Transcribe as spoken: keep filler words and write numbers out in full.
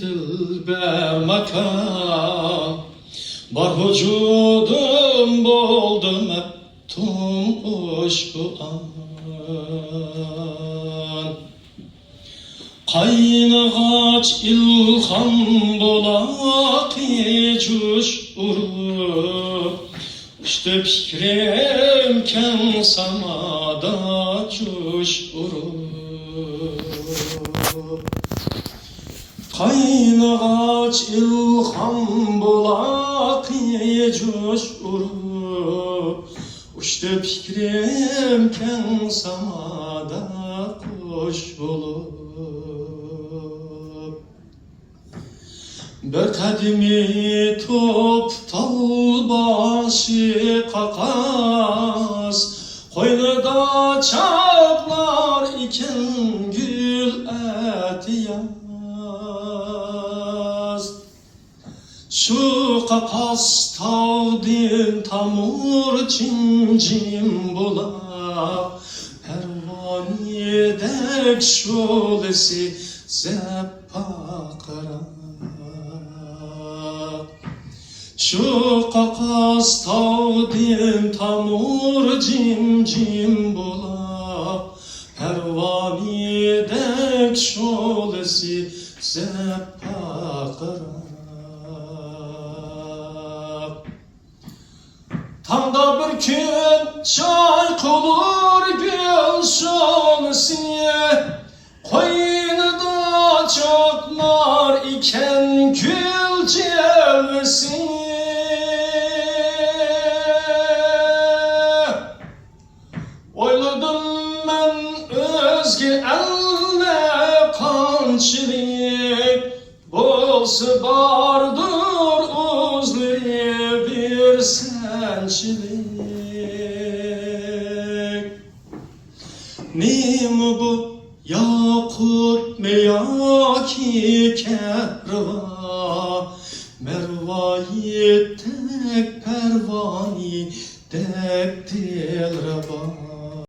دىلبەر ماكان، بار ۋۇجۇدۇم بولدى مەپتۇن ئۇشبۇ ئان. قاينىغاچ ئىلھام بۇلاقى جۇش ئۇرۇپ، ئۇچتى پىكرىم كەڭ سامادا جۇش ئۇرۇپ. قاينىغاچ ئىلھام بۇلاقى جۇش ئۇرۇپ، ئۇچتى پىكرىم كەڭ سامادا قۇش بولۇپ. بىر قەدىمى توپ تال باشى قاقاس، قوينىدا چاقنار ئىكەن گۈل ئەتىياز. شۇ قاقاس تاغدىن تامۇر جىم-جىم بۇلاق، پەرۋانىدەك شولىسى زەپپاقىراق. شۇ قاقاس تاغدىن تامۇر جىم-جىم بۇلاق، پەرۋانىدەك شولىسى زەپپاقىراق. تاڭدا بىر كۈن چايقىلۇر گۈل شولىسى، قوينىدا چاقنار ئىكەن گۈل جىلۋىسى. ئويلىدىم مەن ئۆزگە ئەللەر قانچىلىك، بولسا باردۇر ئۆزلىرى بىر سەنچىلىك. نېمە بۇ ياقۇپمۇ ياكى كەرۋا، مەرۋايىتتەك پەرۋانىدەك دىلرەبا.